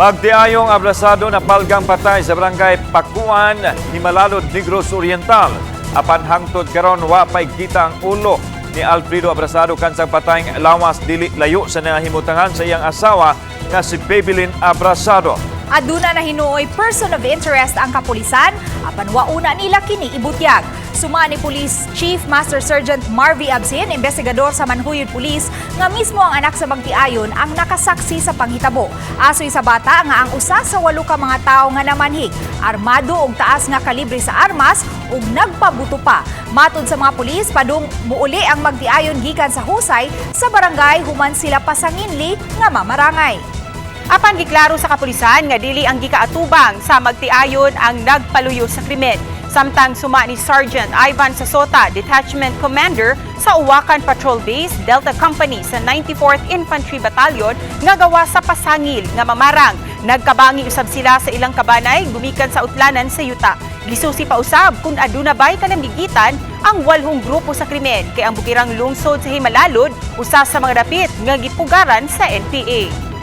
Magtiayong Abrasado napalgang patay sa Barangay Pakuan, Jimalalud, Negros Oriental. Apan hangtod karon wa pay kita ang ulo ni Alfredo Abrasado kansang patayng lawas dili layo sa nahimutangan sa iyang asawa nga si Babylin Abrasado. Aduna na hinuoy person of interest ang kapulisan apan wauna nila kini ibutyag. Suma ni Police Chief Master Sergeant Marvy Absin, investigador sa Manjuyod Police, nga mismo ang anak sa magtiayon ang nakasaksi sa panghitabo. Asoy sa bata nga ang usa sa walo ka mga tawo nga namanhig, armado og taas nga kalibre sa armas ug nagpabuto pa. Matod sa mga pulis, padung muuli ang magtiayon gikan sa husay sa barangay human sila pasanginli nga mamarangay. Apan giklaro sa kapulisan nga dili ang gikaatubang sa magtiayon ang nagpaluyo sa krimen. Samtang suma ni Sergeant Ivan Sasota, Detachment Commander sa Uwakan Patrol Base, Delta Company sa 94th Infantry Battalion nga gawa sa pasangil nga mamarang. Nagkabangi usab sila sa ilang kabanay gumikan sa utlanan sa yuta. Gisusi pa usab kung aduna bay kanamigitan ang walhong grupo sa krimen kay ang bukirang lungsod sa Jimalalud usa sa mga dapit nga gipugaran sa NPA.